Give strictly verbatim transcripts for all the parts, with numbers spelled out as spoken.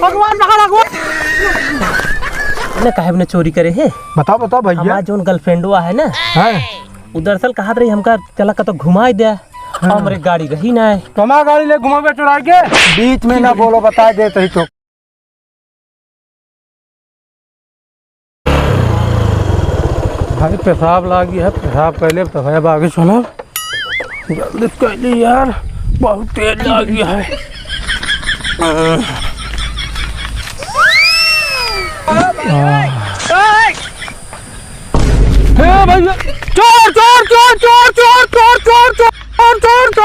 भगवान पकड़ा को। ने काहे ने चोरी करे है? बताओ, बताओ भैया। हमार जौन girlfriend हुआ है ना, हाँ। वो दरअसल कहत रही हमका चला कतो घुमाई दे। हाँ। हमरे गाड़ी रही ना है। तो हमार गाड़ी ले घुमावे चुराई के? बीच में ना बोलो, बता देत ही तो। भाई पेशाब लागी है, पेशाब कर ले तब आगे चलब। जल्दी कर ली यार, बहुत तेज लागी है। हे भैया, चोर,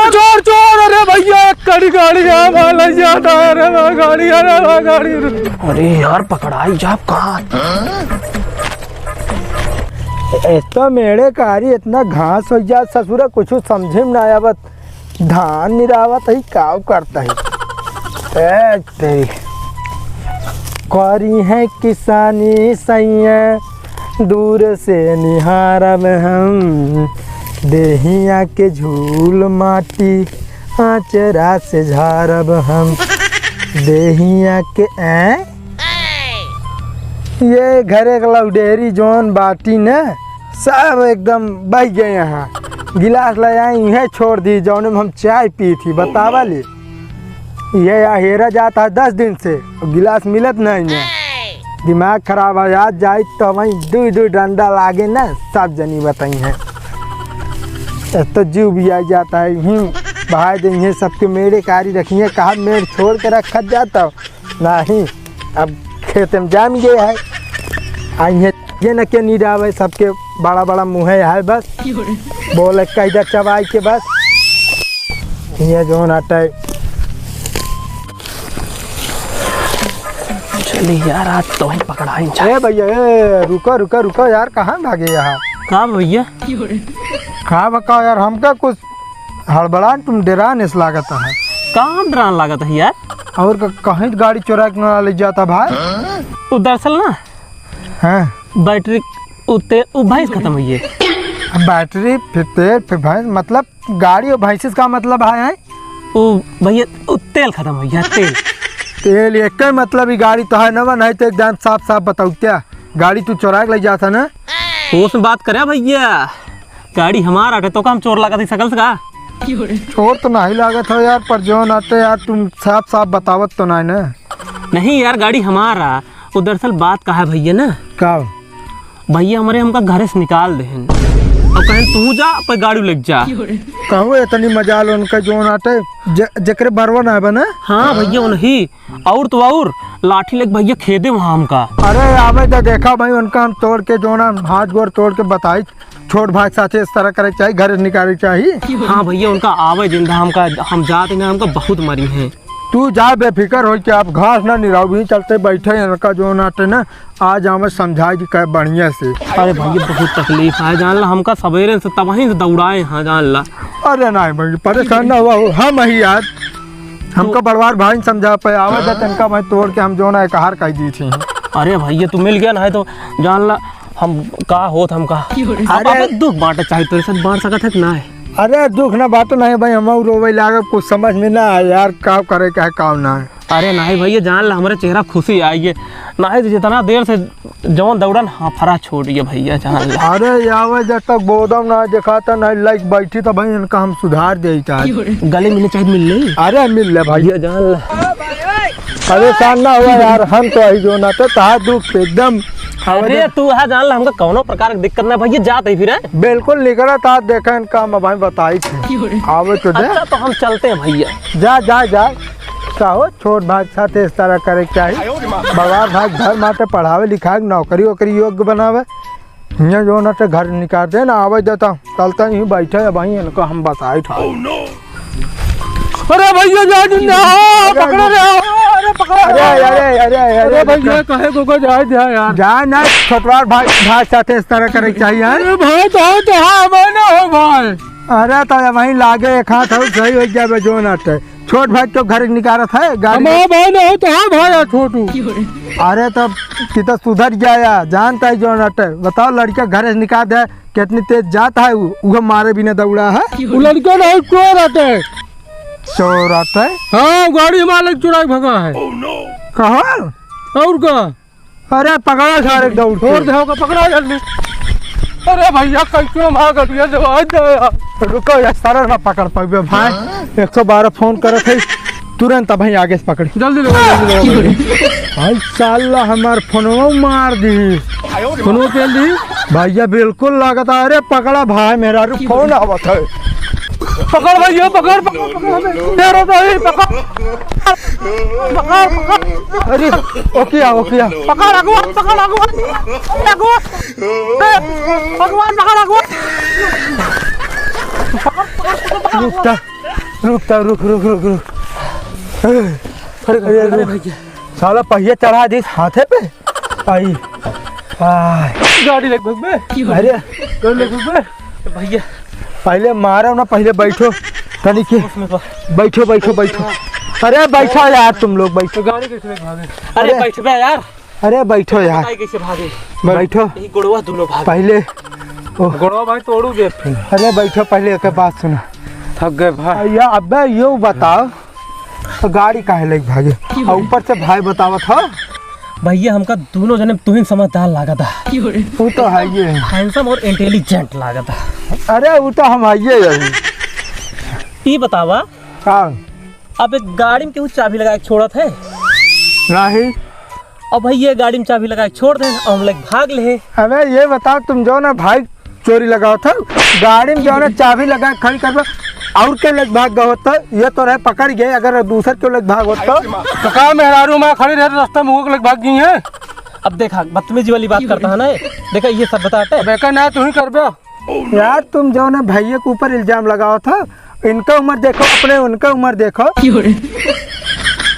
चोर, चोर, अरे भैया, एक कड़ी गाड़ी है, भाई, लग जाता है, अरे भाई, गाड़ी, अरे भाई, गाड़ी। अरे यार, पकड़ाई जाब का? एक तो मेड़े कारी इतना घास होइ जात ससुरा, कुछ समझे में ना आवत। धान निरावत ही, काव करत ही। ए तेरी। करी है किसानी सैया, दूर से निहारब हम। देहिया के झूल माटी, आचरा से झारब हम। देहिया के, ए? ये घरे के लौडेरी जौन बाटी न, सब एकदम बह गए यहाँ। गिलास ले आई, इहे छोड़ दी, जौने में हम चाय पी थी, बतावा ले। ये या हेरा जाता है दस दिन से, गिलास मिलत नहीं है। दिमाग खराब है, आज जाई तो वहीं दुई दुई डंडा लागे न, सब जनी बताई हैं। एक तो जीव भी आ जाता है, यूं भाई दिन ये सबके मेड़े कारी रखी है, कहा मेड़ छोड़ के रखा जाता हो। नहीं, अब खेत में जाम गए है। आ इहे जे न के नींद आवे, सबके बड़ा बड़ा मुँह है बस। बोले कैदा चबाई के बस। ये जौन आटा है। चली यार, आज तो वहीं पकड़ाई जा। ए भैया, ए, रुको, रुको, रुको यार, कहाँ भागे यहाँ? का भैया? का बका यार, हमका कुछ हड़बड़ान तुम डेरान इस लागत है। काम डरान लागत है यार। और क-, कहीं गाड़ी चोरा के ना ले जाता भाई। वो दरअसल ना, हाँ। बैटरी, उ ते-, उ भैंस खत्म हुई है। अब बैटरी, फिर तेल, फिर भैंस, मतलब गाड़ी और भैंस का मतलब है, हैं? उ भैया, उ तेल खत्म हुई है, तेल। तेल एक ही मतलब, ई गाड़ी तो है नवा, नहीं तो एक दान साफ साफ बताओ क्या? गाड़ी तू चोरा के ले जाता ना? होश में बात करे भैया, गाड़ी हमार आटे तो का हम चोर लागत ही सकल से का? चोर तो नहीं लागत हो यार, पर जौन आटे यार तुम साफ साफ बतावत तो नहीं ना। नहीं यार, गाड़ी हमार आ। वो दरअसल बात का है भैया ना? का? भैया हमरे हमका घरे से निकाल देहन। अब कहें तू जा, पर गाड़ी लेके जा। कहूँ इतनी मजाल उनका जौन आटे, ज-, जेकरे बरवा ना है बना? हाँ भैया, उन्हीं। और तो और, लाठी लेके भैया खेदे वहाँ हमका। अरे आवे तो देखा भाई, उनका हम तोड़ के जौन है, हाथ गोड़ तोड़ के बताई, छोट भाई के साथे इस तरह करे के चाही, घरे से निकाले के चाही। हाँ भैया, उनका आवे जिंदा हमका, हम जात ही ना, हमका बहुत मरी हैं। तू जा बेफिकर होइ के, आप घास ना निराऊ, भी चलते बैठे हैं, इनका जौन आटे ना, आज हमें समझाए कि कहे बढ़िया से। अरे भैया, बहुत तकलीफ है, जान ला, हमका सवेरे से तबहीं से दौड़ाए हैं, जान ला। अरे नहीं भाई, परेशान ना हुआ हो, हम ही यार, हमका बड़वार भाई समझा पे आवे दे, तनका भाई तोड़ के हम जौन है, कहार कह दी थी। अरे भैया, तू मिल गया ना, है तो जान ला, हम का होत, हम का। अरे। अबे दुख बांटे चाहे तोरे साथ बांट सकत है कि ना है? अरे दुख ना बात नहीं भाई, हम रोवे लागे, कुछ समझ में ना आए यार, का करे का है, का ना है। अरे नहीं भैया, जान ला, हमरे चेहरा खुशी आई है, नहीं तो जितना देर से जौन दौड़न, हाँ, फरा छोड़ दिया भैया, जान ला। अरे आवे जब तक बोदम ना दिखाता, नहीं लाइक बैठी तो भाई इनका हम सुधार दे चाहे। गले मिलने चाहे मिल ले। अरे मिल ले भाई। भैया जान ला। परेशान ना हुआ यार, हम तो आई जौन आटे, तहा दुख पे एकदम। अरे तू हा जान ला, हमका कौनो प्रकार के दिक्कत ना भैया, जात ही फिर, हैं? बिल्कुल निकला था, देखे इनका हम भाई बताई थी। आवे तो दे। अच्छा, तो हम चलते हैं भैया। जा, जा, जा। का हो, छोट भाई के साथ इस तरह करे के चाही। बड़वार भाई घर माटे पढ़ावे लिखावे, नौकरी वोकरी योग्य बनावे। हियाँ जौन आटे घर निकाल दे ना, आवे देता। चलता ही बैठे है भाई, इनको हम बताई था। अरे भैया, जा जिंदा, हाँ, पकड़ो रे, हाँ, अरे पकड़ो। अरे, अरे, अरे, अरे, अरे भैया, कहे को, को जाए दिया यार। जा ना, छोटवार भाई, भाई साथे इस तरह करे के चाहिए, हाँ? अरे भाई, तो, तो हाँ, मैं ना हो भाई। अरे तो वहीं लागे एक हाथ हो, सही हो जावे जौन आटे। छोट भाई तो घर निकारत है, गाड़ी हमारा भाई ना हो तो हाँ भाई, आ छोटू। अरे तब कि तो सुधर जाया, जानता है जौन आटे। बताओ, लड़का घर से निकाल दे, कितनी तेज जात है उ, उहे मारे बिना दौड़ा है। उ लड़का नहीं, चोर आटे। चोरात है? हाँ, गाड़ी हमार लग चुराई भगा है। कहाँ? और का? अरे पकड़ा सारे दौड़ के। छोड़ दे, होगा, पकड़ा जल्दी। अरे भैया, कैसे हमार गड़िया जवाब दे यार। रुको यार, सारा ना पकड़ पाइबे भाई। हाँ? एक सौ बारह फोन करत है, तुरंत अबहीं आगे से पकड़ी। जल्दी ले, जल्दी ले। भाई साला हमार फोनवा मार दी। फोनवा पेल दी। भैया बिल्कुल लागत है। अरे पकड़ा भाई, मेहरारू फोन आवत है। पकड़ भैया, पकड़, पकड़, पकड़, पकड़। तेरे तो ही पकड़। पकड़, पकड़। अरे, ओकिया, ओकिया। पकड़, अगुआ, पकड़, अगुआ। अगुआ। ए, भगवान, पकड़, अगुआ। रुकता, रुकता, रुक, रुक, रुक, रुक। अरे, अरे, अरे, रुक। भैया। साला पहिया चढ़ा दिस हाथे पे। आई। आय। गाड़ी लेके भगबे। अरे। गाड़ी लेके भगबे। भैया। पहिले मारो ना, पहिले बैठो। तनी के। उसमें तो। बैठो, बैठो, बैठो। अरे बैठो यार, तुम लोग बैठो। तो गाड़ी कैसे लेके भागे? अरे अरे। बैठबे यार। अरे बैठो यार। गाड़ी कैसे भागे? बैठो। यही गोड़वा दोनों भागे। पहिले। ओह। गोड़वा भाई तोड़ू दे। अरे बैठो, पहिले एक बात सुना। थक गए भाई। या अबे यो बताओ, तो गाड़ी काहे लेके भागे? और ऊपर से भाई बतावत हो। भैया, हमका दोनों जने तुहिन समझदार लागत है। वो तो है ये। Handsome और intelligent लागत है। अरे, वो तो हम है ये अभी। ई बतावा, हाँ। अब एक गाड़ी में केहू चाबी लगा के छोड़त है? नहीं। अब भाई, ये गाड़ी में चाबी लगा के छोड़ दे, और हम लोग भाग ले। अबे, ये बताओ, तुम जो ना भाई चोरी लगावत हो, गाड़ी में जो है ना चाबी लगा के खड़ी करबे, और के लेके भाग गए होत, ये तो रहे पकड़ गए, अगर दूसर के लेके भाग होत तो। तो का मेहरारू में खड़ी रहे तो रास्ता में वो लेके भाग गई है। अब देखा, बदतमीजी वाली बात करता है ना ये। देखा, ये सब बताते। अब एका ना तू ही करबे। यार, तुम जो ना भैया के ऊपर इल्जाम लगावत हो, इनका उम्र देखो, अपने उनका उम्र देखो।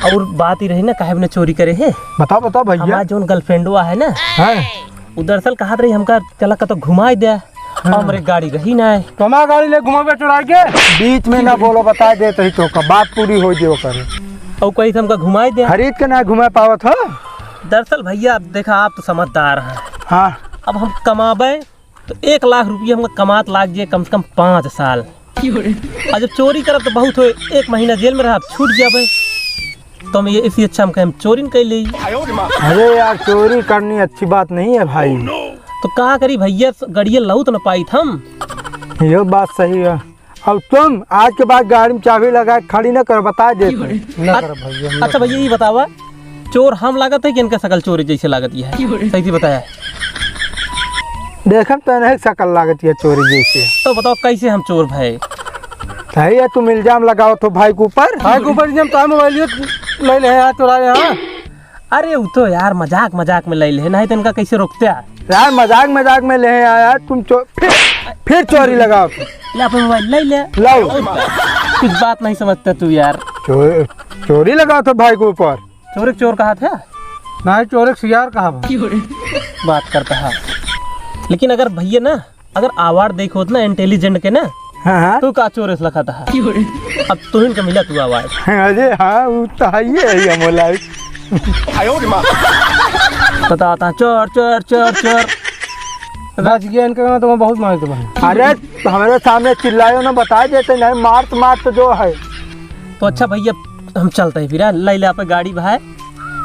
और बात ही रही ना, काहे ने चोरी करे है? बताओ, बताओ भैया। हमार जौन girlfriend हुआ है ना, हाँ। उ दरअसल कहत रही हमका, "चला कतो घुमाई दे।" हाँ। हमरे गाड़ी रही ना है। तो हमार गाड़ी ले घुमावे चुराई के? बीच में ना बोलो, बता दे तो ही तो का बात पूरी हो जे ओकर। और कहीं से हमका घुमाई दे। खरीद के ना घुमा पावत हो? दरअसल भैया, अब देखा, आप तो समझदार हैं। हाँ। अब हम कमाबे तो एक लाख रुपया हमका कमात लाग जाए कम से कम पाँच साल। और जब चोरी करब तो बहुत होए, एक महीना जेल में रहब, छूट जाबे। तो हम ये, इससे अच्छा हम कहे हम चोरी न कर ली। अरे यार, चोरी करनी अच्छी बात नहीं है भाई। तो का करी भैया, गड़िया लौट न पाई हम। ये बात सही है। अब तुम आज के बाद गाड़ी में चाबी लगा के खड़ी न करो, बता दे। ना करो भैया, हम अच्छा भैया, ये बतावा, चोर हम लागत है कि इनका शकल चोर जैसे लागत है? सही से बताया। देखम तो नहीं शकल लागत है चोर जैसे। तो बताओ कैसे हम चोर भए? सही है, तुम इल्जाम लगावत हो भाई के ऊपर। भाई के ऊपर इल्जाम तो हम मोबाइल ले ले हैं यार, चुरा ले हैं। अरे वो तो यार मजाक मजाक में ले ले, नहीं तो इनका कैसे रोकते यार? यार मजाक मजाक में ले हैं यार, तुम चो-, फिर, फिर चोरी लगावत हो। ले अपन मोबाइल ले ले। लाओ। कुछ बात नहीं समझता तू यार। चो-, चोरी लगावत हो भाई के ऊपर। चोर एक चोर कहा था? नहीं, चोर एक सियार कहा भाई। बात करता है। लेकिन अगर भैया ना, अगर award देख होत ना intelligent के ना, हाँ, हाँ। तो का चोर ऐसा लखा था? अब तुहिन का मिला तू award। अरे हाँ, वो तो है ही है, हम बोला। बताता चोर, चोर, चोर, चोर। बच गया इनका, तो बहुत मारे तुम्हें। अरे, हमारे सामने चिल्लायो ना, बता देते नहीं, मार तो, मार तो जो है। तो अच्छा भैया, हम चलते हैं फिर, हाँ? ले ले आप गाड़ी भाई।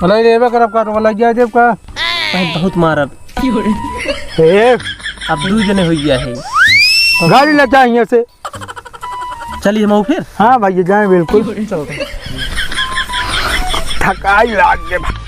ले लेबे करब का, तो लग जाए जेब का। भाई, बहुत मारब। ए। अब दू जने हो गया है। गाड़ी ले जाए यहाँ से। चलिए हम फिर। हाँ भैया, जाए बिल्कुल। चलते हैं। थकाई लाग गए।